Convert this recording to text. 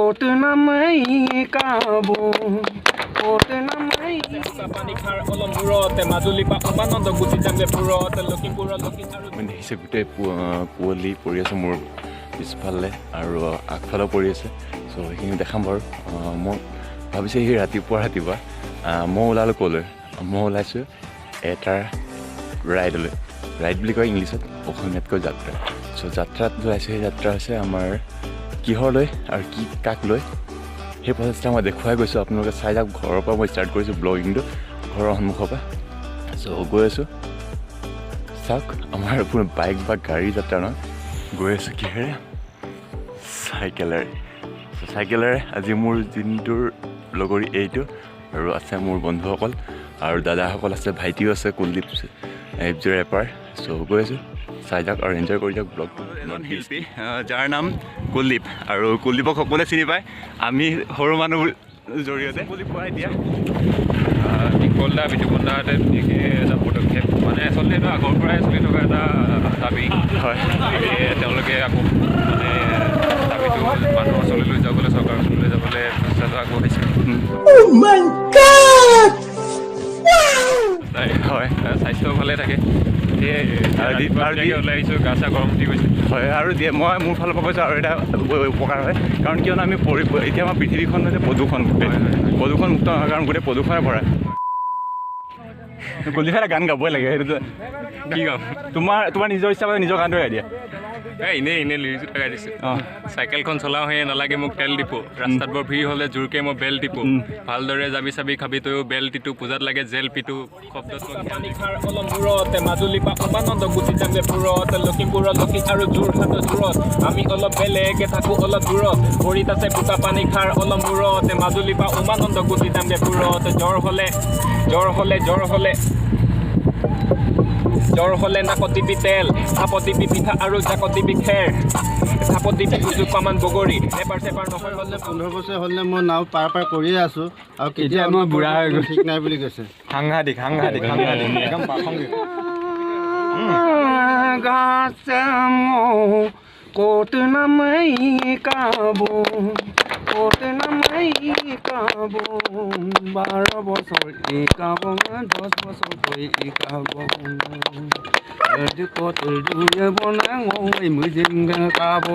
ক'ত নামাই কাব ক'ত নামাই দেখিছে গোটেই কুঁৱলী পৰি আছে মোৰ পিছফালে আৰু আগফালেও পৰি আছে। চ' সেইখিনি দেখাম বাৰু। মই ভাবিছোঁ সেই ৰাতিপুৱা ৰাতিপুৱা মই ওলালোঁ ক'লৈ, মই ওলাইছোঁ এটা ৰাইডলৈ। ৰাইড বুলি কয় ইংলিছত, অসমীয়াত কয় যাত্ৰা। চ' যাত্ৰাত ওলাইছোঁ। সেই যাত্ৰা হৈছে আমাৰ কিহৰ লৈ আৰু কি কাক লৈ, সেই প্ৰচেছটা মই দেখুৱাই গৈছোঁ, আপোনালোকে চাই যাওক। ঘৰৰ পৰা মই ষ্টাৰ্ট কৰিছোঁ ব্লগিংটো, ঘৰৰ সন্মুখৰ পৰা। চ' গৈ আছোঁ, চাওক আমাৰ কোনো বাইক বা গাড়ী যাত্ৰা নহয়, গৈ আছোঁ কিহেৰে, চাইকেলেৰে। চ' চাইকেলেৰে আজি মোৰ দিনটোৰ লগৰী এইটো, আৰু আছে মোৰ বন্ধুসকল আৰু দাদাসকল আছে, ভাইটিও আছে, কুলদীপ এইযোৰ ৰেপাৰ। চ' গৈ আছোঁ, চাই যাওক আৰু এনজয় কৰি যাওক ব্লগটো। এজন শিল্পী যাৰ নাম কুলদীপ, আৰু কুলদীপক সকলোৱে চিনি পায় আমি সৰু মানুহৰ জৰিয়তে। কুলদীপ কোৱা এতিয়া। দীপল দা, বিতুপন দাহঁতে ধুনীয়াকৈ এটা পদক্ষেপ, মানে আচলতে এইটো আগৰ পৰাই চলি থকা এটা দাবী হয়। গতিকে তেওঁলোকে আকৌ মানে দাবীটো মানুহৰ ওচৰলৈ লৈ যাবলৈ, চৰকাৰৰ ওচৰলৈ লৈ যাবলৈ চেষ্টাটো আগবঢ়াইছে। হয়, স্বাস্থ্যও ভালে থাকে। সেয়াই ওলাই আহিছোঁ, গা চা গৰম উঠি গৈছে। হয়, আৰু দিয়ে মই মোৰ ফালৰ পৰা কৈছোঁ, আৰু এটা উপকাৰ হয়, কাৰণ কিয়নো আমি এতিয়া আমাৰ পৃথিৱীখন হৈছে প্ৰদূষণ, গোটেই প্ৰদূষণ মুক্ত নহয়, কাৰণ গোটেই প্ৰদূষণে ভৰা। কুলদীপে এটা গান গাবই লাগে, সেইটো কি গাম? তোমাৰ নিজৰ ইচ্ছা মতে নিজৰ গানটো গাই দিয়া। এই এনেই এনেই লিৰিক্স এটা গাই দিছোঁ। চাইকেলখন চলাওঁ সেয়ে নালাগে মোক তেল ডিপু, ৰাস্তাত বৰ ভিৰ হ'লে জোৰকৈ মই বেল টিপো, ভালদৰে যাবি চাবি খাবি তয়ো বেল টিটো, পূজাত লাগে জেল পিটো, শব্দত মাজুলী পৰা উমানন্দ গুচি যামগে পুৰত, লখিমপুৰৰ লক্ষী আৰু যোৰহাটৰ জোৰত, আমি অলপ বেলেগে থাকোঁ অলপ দূৰত, ভৰিত আছে বোকা পানী খাৰ অলপ মূৰত, মাজুলী পৰা উমানন্দ গুচি যামগে পুৰত, জ্বৰ হ'লে জ্বৰ হ'লে জ্বৰ হ'লে জ্বৰ হ'লে নাকত দিবি তেল, থাপত দিবি পিঠা আৰু জাকত দিবি খেৰ, থাপত দিবি দুজোপামান বগৰী, এবাৰ চেবাৰ নহয় হ'লে 15 বছৰ হ'লে মই নাও পাৰ পাৰ কৰিয়ে আছোঁ, আৰু কেতিয়া মই বুঢ়া হৈ গ'লো ঠিক নাই বুলি কৈছে। সাংঘাতিক সাংঘাতিক সাংঘাতিক একদম প্ৰাসংগিক। গাছে ক'ত নামাই কাব ক'ত নামাই কাব, 12 বছৰ ইকাব, 10 বছৰ ইকাব, ক'ত বনাই মুজিং কাব।